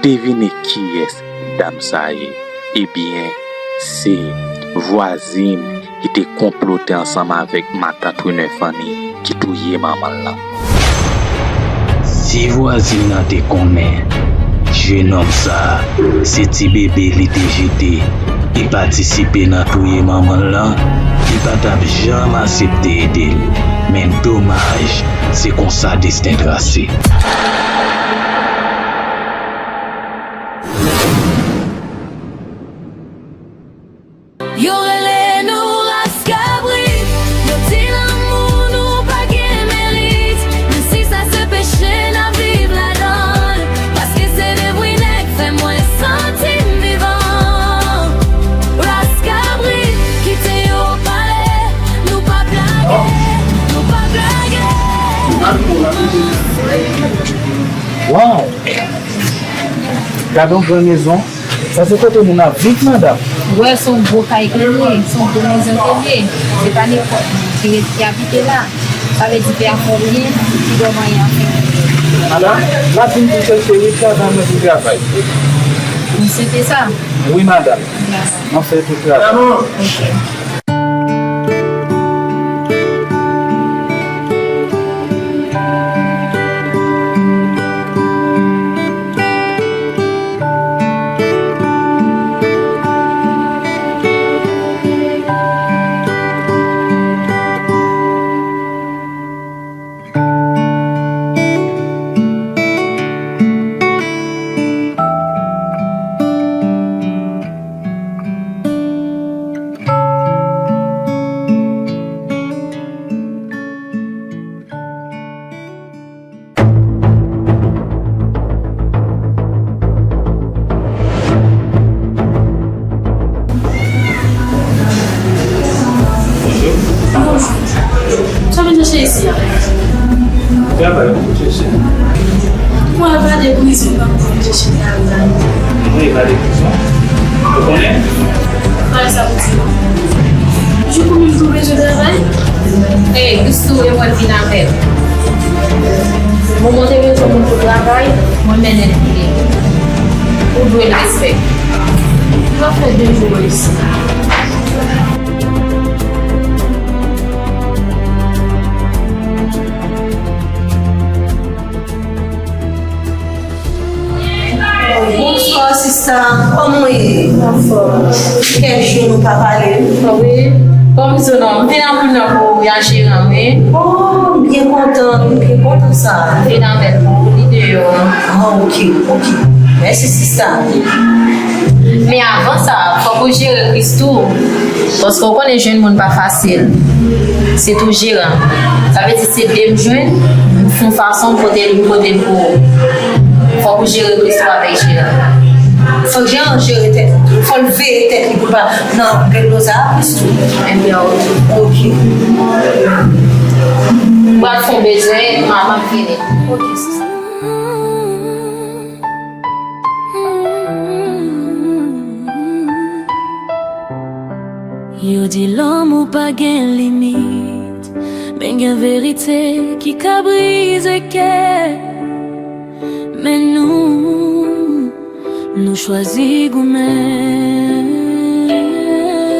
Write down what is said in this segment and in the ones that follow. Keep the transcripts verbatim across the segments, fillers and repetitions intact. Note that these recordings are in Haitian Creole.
Devine kiyès dam sa ye? Ebyen, se vwazin ki te konplote ansanm avèk matant Winner Fanny ki touye manman l lan. Si vwazin nan te konnen jenòm sa a se ti bebe li te jete e patisipe nan touye manman l lan, li pa t ap janm aksepte ede l. Men domaj, se konsa desten trase. Yo rele nou ras kabrit, yo di lanmou nou pa gen merit. Men si sa se peche, n ap viv ladan l, paske se de Winner k fè mwen santi m vivan. Ras kabrit, kite yo pale, nou p ap lage, nou p ap lage. Waw! Gade yon gran mezon. Sa se kote moun ap viv, madanm? Ou wè, se yon gwo kay ke l ye, se yon gwo mezon ke l ye. Se pa nenpòt moun ki ret, ki abite la. Sa vle di pè a fè w byen, ki dòm anyen ap fè w byen. Madanm, m ap vin pou chèche wi travay mwen pou travay. Ou swete sa? Wi, madanm. Dakò. Mwen fè tout travay. Ok. Bonjou. Sa w vin chèche isi a? Travay mwen vin chèche. Mwen evade prizon, m ap vin chèche travay. Mwen evade prizon? Ou konnen? Pale sa pou di mwen. Jou pou moun tou bezwen travay? Ey, Christoo, e mwen vin avè l. Moman te bezwen moun pou travay, mwen mennen l vini. Ou dwe l respè. Ou ap fè de jou mwen isi. Bonswa sista, kòman w ye? Anfòm. Kèk jou nou pa pale. Wi. Kòm se non, m vin ap pran nan pou a jeran wi. Oh, m byen kontan, m byen kontan sa. M vin avè l pou li deyò. Ah, ok, ok. Mèsi sista. Men avan sa, fòk ou jere Christoo. Paske w konnen jwenn moun pa fasil. Se tou jeran. Sa vle di se de m jwenn, m fè yon fason m pote l, m pote l pou ou. Fòk ou jere Christoo avèk jeran. Fòk jeran jere tèt li. Fò l veye tèt li pou l pa nan grenn sa a Christoo. Ebyen, ok. Ok. M pral fè yon bezwen, m ap vini. Ok, sista. Yo di lanmou pa gen limit, men gen verite ki ka brize kè. Men nou, nou chwazi goumen.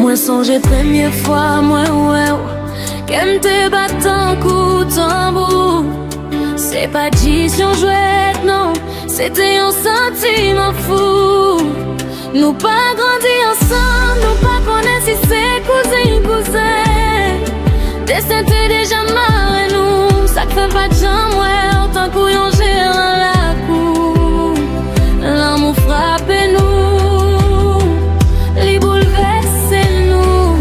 Mwen sonje premye fwa mwen wè w, kè m te bat tankou tanbou. Se pa t jis yon jwèt, non, se te yon santiman fou. Nou pa grandi ansanm, nou pa konnen si se kouzen kouzen. Desten te deja mare nou, sa k fè m pa t janm wè w tankou yon jeran lakou. Lanmou frape nou, li boulvèse nou.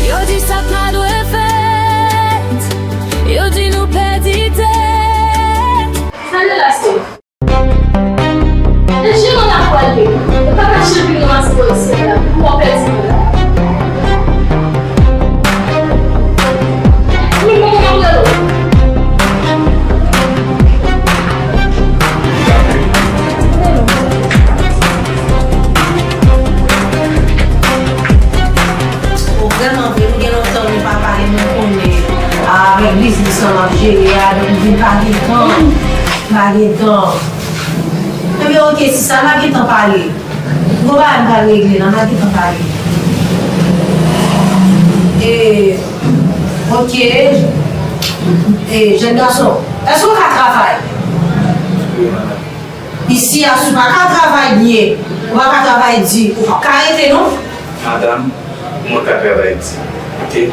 Yo di sa pa dwe fèt, yo di nou pèdi tèt. Salye Lastò. E jeran la pwale, e pa ka chanpyon nan mase polisye la, pou w pèdi la. Wi, mwen, mwen, mwen, Pa gen tan. Ebyen, oke, si sa, m a gen tan pale. M gon bagay m pral regle la, m a gen tan pale. E, oke. E, jèn gason, èske w ka travay? Isi a, si w pa ka travay byen, ou pa ka travay di, ou p ap ka rete, non? Madanm, mwen ka travay di, oke?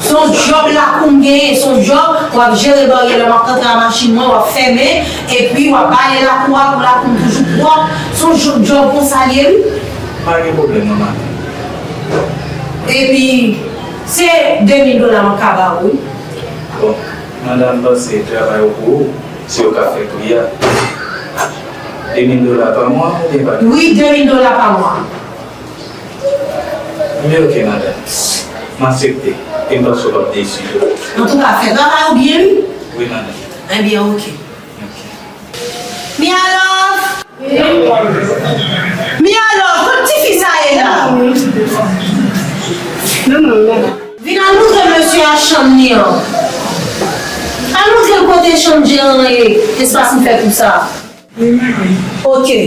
Se yon djòb lakou m genyen, se yon djòb, w ap jere baryè lè m ap rantre a machin mwen, w ap fèmen, epi w ap bale lakou a pou lakou m toujou pwòp. Se yon djòb, djòb konsa l ye, wi. Pa gen pwoblèm non, madanm. Epi, se de mil dola mwen ka ba ou, wi. Bon, madanm, m panse travay ou pou ou, si w ka fè pri a. De mil dola pa mwa, oubyen pa de mil? Wi, de mil dola pa mwa. Ebyen, oke, madanm. M aksepte. E m panse w p ap desi tou. Antouka, fè travay ou byen, wi. Wi, madanm. Ebyen, oke. Oke. Mia Love! Mia Love, kot tifi sa ye la? Vin al louvri mesye a chanm li an. Al louvri l kote chanm jeran ye, espas m fè pou sa. Oke.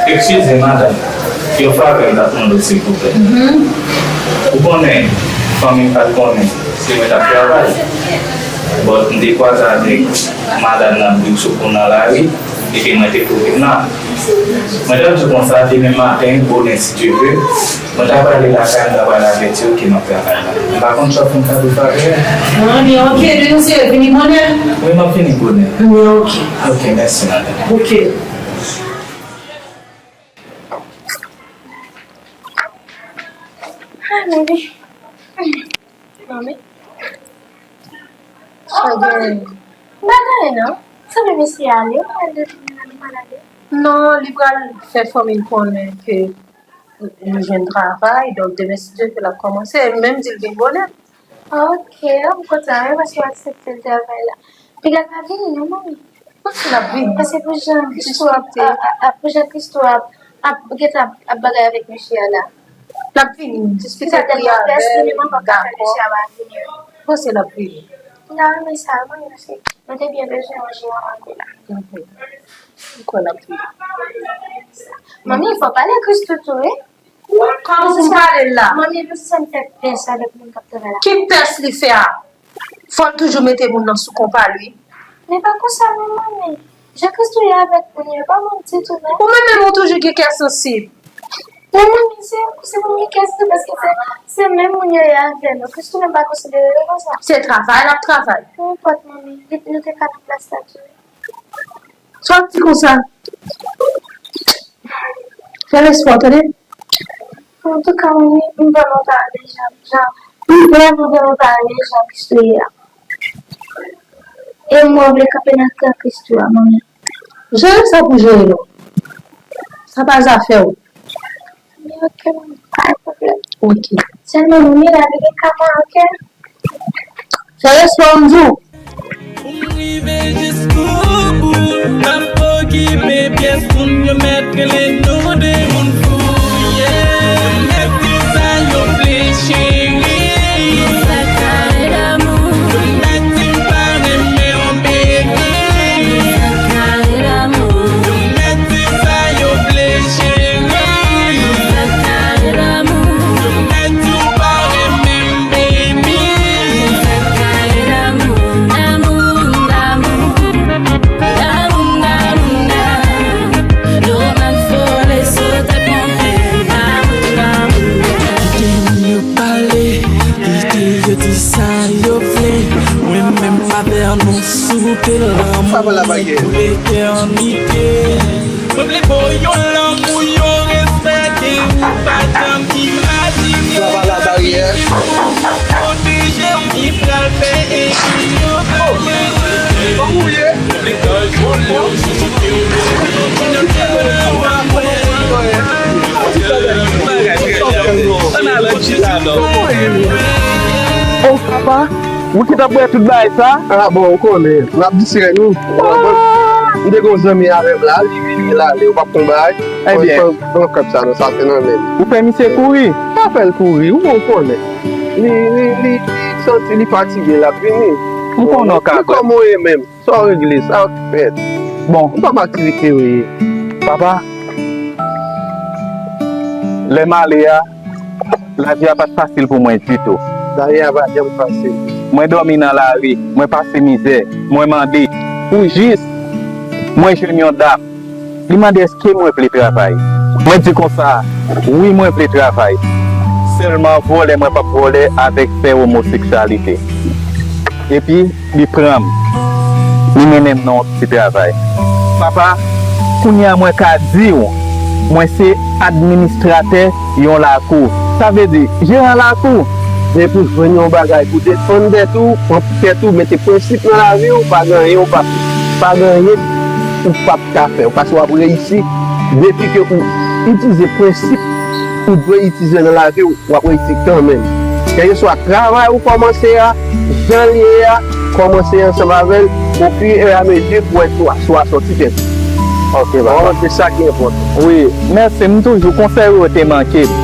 Eskize, madanm. Yon favè m t ap mande w, silvouplè. Ou konnen, fanmi m pa t konnen si mwen t ap travay. But m te kwaze avèk madanm nan Briksoukou nan lari, epi mwen te twouve m la. Mwen t ap di w konsa, demen maten, bonè, si Dye vle, mwen ta prale lakay, mwen ta prale avèti w ke m ap travay la. M pa konn sa w fè m kado favè a. Bon, ebyen, oke, demen se vini bonè. Wi, m ap vini bonè. Ebyen, oke. Oke, mèsi, madanm. Oke. Ay, manmi. Manmi. Sa gen? M pa gen anyen, non. Sanble mesye ale, ou pral detounen ale, malade? Non, li pral fè fanmi l konnen ke li jwenn travay, donk demen, si Dye vle, l ap kòmanse. Li menm di l vin bonè. Ok, m kontan wi, paske w aksepte l travay la. Piga l pa vini non, manmi. Poukisa l ap vini? Paske pou jan Christo ap, a, a, a, pou jan Christo ap, ap, gentan ap, ap bagay avèk mesye a la. L ap vini, diskite pri avè l, dakò. Panse l ap vini. M ta renmen sa, wi, paske mwen te byen bezwen yon jeran anko la. Mhm. M kwè l ap vini. Manmi, fò pale Christo tou, wi. Kòman pou m pale l la? Manmi, epi si sa m fè pès avèk moun k ap travay la? Ki pès li fè a? Fò l toujou mete moun nan sou konpa l, wi. Men pa konsa non, manmi. Jan Christo ye avèk moun yo, pa bon ditou, non. Ou menm menm ou toujou gen kè sansib. Men manmi, se, se pou m gen kè sansib paske se, se menm moun yo ye avè nou. Christo menm pa konsidere yo konsa. Se travay l ap travay. Nenpòt, manmi. Depi nou te ka nan plas la tou. Sa w ap di konsa? Fè lespwa, tande? Antouka, manmi, m vrèman pa renmen jan, jan, m vrèman, vrèman pa renmen jan Christo ye a. E m wè w vle kanpe nan kan Christo a, manmi. Jere sa pou jere non. Sa pa zafè w. Men ok, manmi, pa gen pwoblèm. Ok. Sèlman, manmi, lavi gen kaka, ok? Fè lespwa, m di w. Pou m rive jiskobout, m ap okipe pyès moun, yo mèt rele nou de moun fou, yeah. Yo mèt di sa yo vle, cheri. Nou fè kare damou. Yo mèt di m pa renmen w, baby. Nou fè kare damou. Yo mèt di sa yo vle, cheri. Nou fè kare damou. Yo mèt di w pa renmen m, baby. Nou fè kare damou. Damou, damou. Damou, damou, damou. Nou mèt vole, sote, ponpe. Damou, damou, damou. Kite moun yo pale, kite yo di sa yo vle. Mwen menm avè nou sou tè lanmou pou letènite. Mwen vle ba w yon lanmou, yon respè ke ou pa janm imajine. Travay la baryè. Pwoteje w, ki pral fè epi yo pa mwen. Kòman w ye? Oh, papa, ou ki t ap bwè tout bagay sa? Ah, bon, ou konnen, n ap distrè nou. M te gen yon zanmi avè m la, li vini, l ale, ou p ap konn bagay. Ebyen. Pran, pran kòb sa non, sa se nan men l. Ou fè misye kouri? Pa fè l kouri, ou, ou konnen. Li, li, li, li santi li fatige, l ap vini. M konnen w ka. Men kòman w ye menm? Sa w regle, sa w fè? Bon. Ou pa aktivite w ye. Papa, lè m ale a, lavi a pa t fasil pou mwen ditou. Lavi a pa janm fasil. Mwen dòmi nan lari, mwen pase mizè, mwen mande pou jis mwen jwenn yon dam. Li mande èske mwen vle travay. Mwen di konsa, wi, mwen vle travay. Sèlman vòlè mwen p ap vòlè avèk fè omoseksyalite. Epi, li pran m, li mennen m nan yon ti travay. Papa, kounye a mwen ka di w, mwen se administratè yon lakou. Sa vle di, jeran lakou. Men pou jwenn yon bagay, pou defann tèt ou, pran tèt ou, mete prensip nan lavi w, pa gen anyen ou pa, pa gen anyen ou p ap ka fè, paske w ap reyisi depi ke ou itilize prensip ou dwe itilize nan lavi w. W ap reyisi kanmenm. Kèlkeswa travay ou kòmanse a, jan l ye a, kòmanse ansanm avè l, ofiramezu pou w wè si w a, si w a sòti tèt ou. Ok, papa. Se sa ki enpòtan. Wi, mèsi. M toujou, konsèy ou yo te manke m.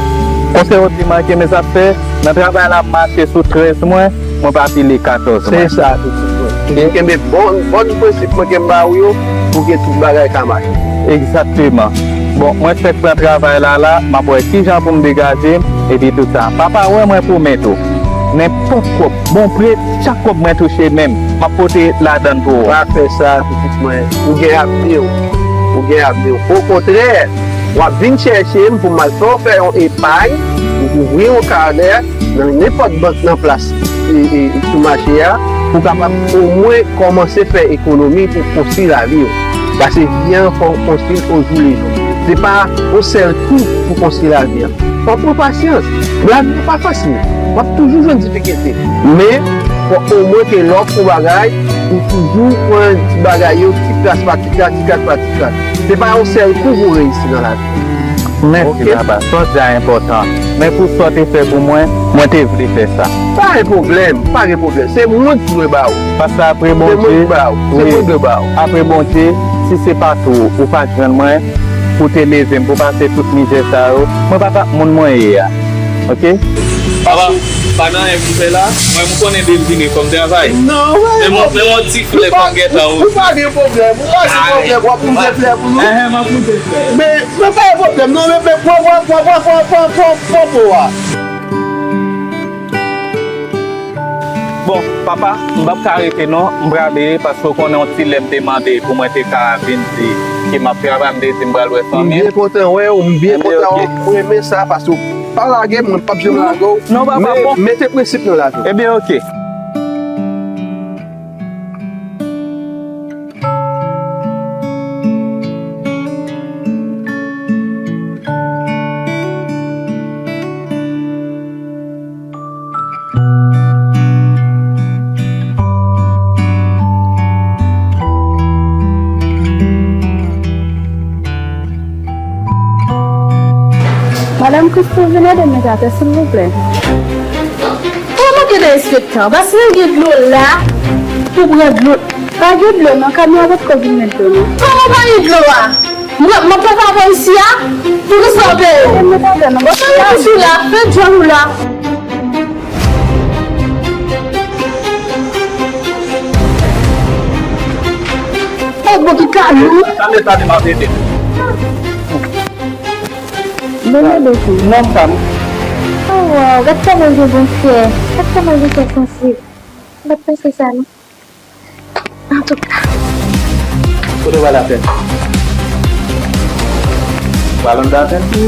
Konsèy ou yo te manke m, e sa k fè, nan travay la, m mache sou trèz mwen, mwen pa pile katòz mwen. Se sa, pitit mwen. Toujou kenbe bon, bon prensip mwen ke m ba ou yo, pou ke tout bagay ka mache. Egzakteman. Bon, mwen fèk pran travay la la, m ap wè kijan pou m degaje m, epi tout sa. Papa, wè mwen pwomèt ou, nenpòt kòb, bon pre, chak kòb mwen touche menm, m ap pote ladan l pou ou. Pa fè sa, pitit mwen. Ou gen avni w. Ou gen avni w. Okontrè, w ap vin chèche m pou m al fè w fè yon epay, ou ouvri yon kanè nan nenpòt bank nan plas e, e, sou mache a, pou w kapab omwen kòmanse fè ekonomi pou konstwi lavi w. Paske vi a fò w konstwi l ojoulejou. Se pa yon sèl kou pou konstwi lavi a. Fò w pran pasyans. Lavi a pa fasil. W ap toujou jwenn difikilte. Men, fò omwen ke lè w ap fè yon bagay, ou toujou pran ti bagay yo, ti kras pa ti kras, ti kras pa ti kras. Se pa yon sèl kou pou w reyisi nan lavi. Mèsi, papa. Sa w di a enpòtan. Men pou sa w te fè pou mwen, mwen te vle fè sa. Pa gen pwoblèm, pa gen pwoblèm. Se mwen ki dwe ba ou. Paske apre Bondye, se mwen ki ba ou. Se mwen ki dwe ba ou. Apre Bondye, si se pa t ou, ou pa t jwenn mwen, pou te leve m, pou pase tout mizè sa yo, mwen pa t ap moun mwen ye a. Ok? Papa, pa nan anyen pou fè la, mwen m konnen de l vini fò m travay. Non, men yon ti flè pa gentan ou. Ou pa gen pwoblèm, ou pa gen pwoblèm, w ap poze flè pou nou. Enhen, m ap poze flè. Men, men pa gen pwoblèm, non, men, men, pran, pran po a. Bon, papa, m p ap ka rete non, m prale, paske w konnen yon ti lè m te mande pou mwen te ka vin di ke m ap travay, m te di m pral wè fanmi m. M byen kontan wè w, m byen kontan wè w, mwen renmen sa, paske w pa lage m, mwen p ap janm lage w. Non, papa, bon. Men mete prensip nan lavi w. Ebyen, ok. Madanm Christine, vin ede m netwaye atè, silvouplè. Ou manke de respektan. Paske gen dlo la, pou pran dlo. Pa gen dlo, non. Kamyon an potko vin met dlo, non. Kòman pa gen dlo a? Mwen, mwen pran favè isi a, poukisa w peye? Mwen pa vle, non. Bon, sa w toujou la, fè djòl ou la. Fòk bon ki kalou. Sa leta de m ap ede. Bon, ede tou. Non, sa m. Oh, wow, gad kòman l gen bon kè. Gad kòman l gen kè sansib. Gad pase sa, non. Antouka. Kote w al atè? W al anndan atè? Wi.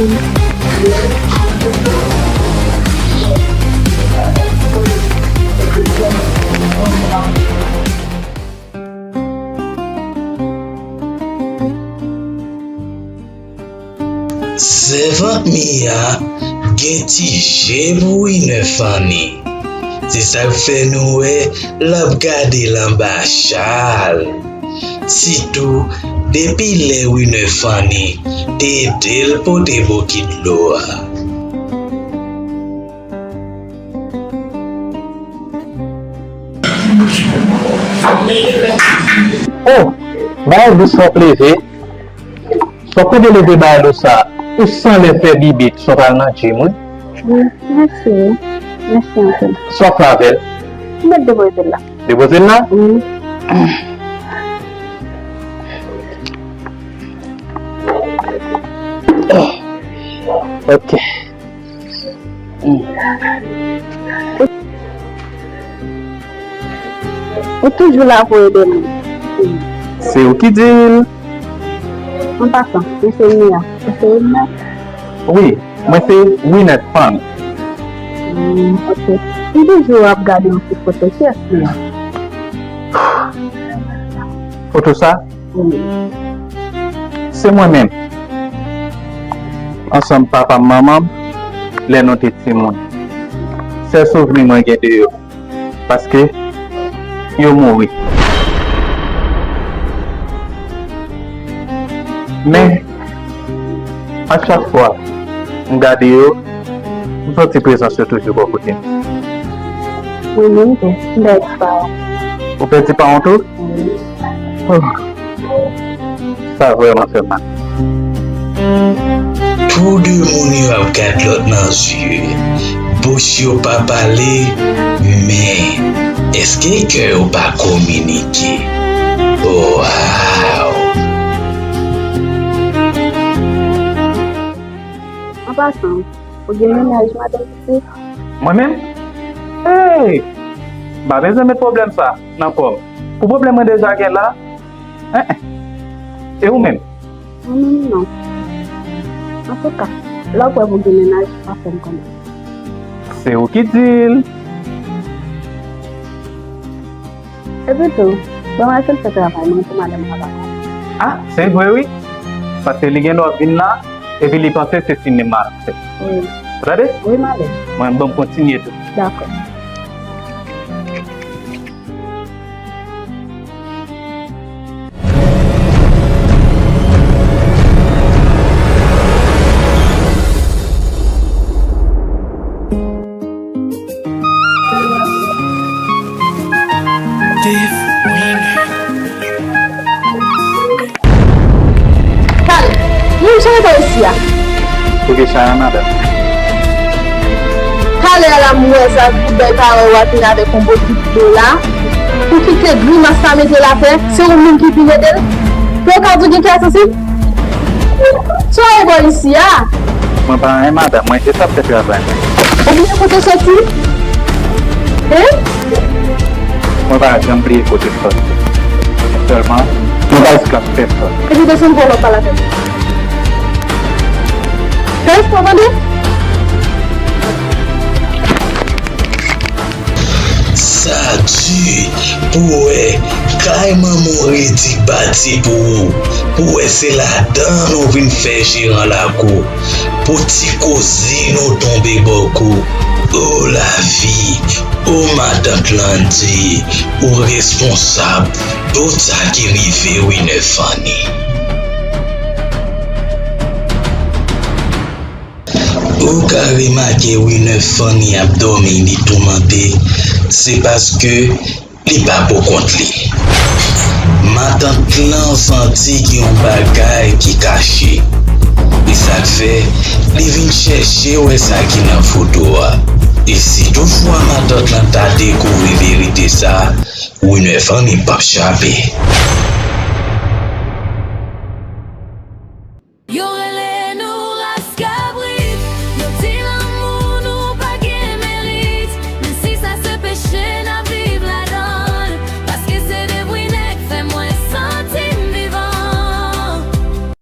Sèvant Mia gen ti je pou Winner Fanny. Se sa k fè nou wè l ap gade l anba cha l. Sitou depi lè Winner Fanny te ede l pote bokit dlo a. Oh! Bagay dous w ap leve. Sa w kote leve bagay dous sa, ou sanlè fè bibit, sa w pral nan gym, wi. Wi, mèsi, wi. Mèsi anpil. Sa w fè avè l? M met depoze l la. Depoze l la? Wi. Ok. Ou toujou la pou ede moun. Se ou ki di l. An pasan, mwen se Mia. Ou se Winnet? Wi, mwen se Winnet Fanny. Hmm, ok. M toujou ap gade yon ti foto. Kiyès li ye? Foto sa? Wi. Se mwen menm. Ansanm papa m, manman m, lè nou te timoun. Sèl souvni mwen gen de yo, paske yo mouri. Men, a chak fwa m gade yo, m santi prezans yo toujou bò kote m. Mwen menm tou, m pèdi paran. Ou pèdi paran w tou? Wi. Oh. Sa vrèman fè mal. Tou de moun yo ap gad lòt nan zye. Bouch yo pa pale, men èske kè yo pa kominike? Waw! An pasan, ou gen mennaj, madanm pitit? Mwen menm? Hey! M pa bezwen met pwoblèm sa nan kò m. Pou pwoblèm mwen deja gen la, en, en. E ou menm? Mwen menm non. Antouka, lè w kwè pou gen mennaj, pa fè m konnen. Se ou ki di l. Epi tou, ban m al fè travay mwen pou madanm pa lakay. Ah, se vre wi. Paske li gen dwa vin la, epi li panse se sinema l ap fè. Wi. Ou tande? Wi, m ale. Mwen, ban m kontinye tou. Dakò. Talè, moun jan w isi a. Poukisa, madanm? Talè a la m wè sa bout bèl parèy w ap vin avèk yon bout dola. Ou kite grimas sa mete l atè, se ou menm ki vin ede l. Pou yo ka di w gen kè sansib? Sa w bò isi a? Mwen pa anyen, madanm, mwen jis ap fè travay mwen. Ou bliye kote w soti? Hein? Mwen pa janm bliye kote m soti. Sèlman, mwen pa esklav pèsonn. Epi desann pou w lòt pa la tèt. Fè espò, tande? Sa di pou w wè kay manman w redi k bati pou ou, pou w wè se ladan l ou vin fè jeran lakou, pou ti kozin ou tonbe bò kou. O lavi, o matant Landy, ou responsab tout sa ki rive Winner Fanny. Ou ka remake Winner Fanny ap dòmi, li toumante, se paske li pa pou kont li. Matant lan santi gen yon bagay ki kache. E sa k fè li vin chèche wè sa ki nan foto a. E si toutfwa matant lan ta dekouvri verite sa, Winner Fanny p ap chape.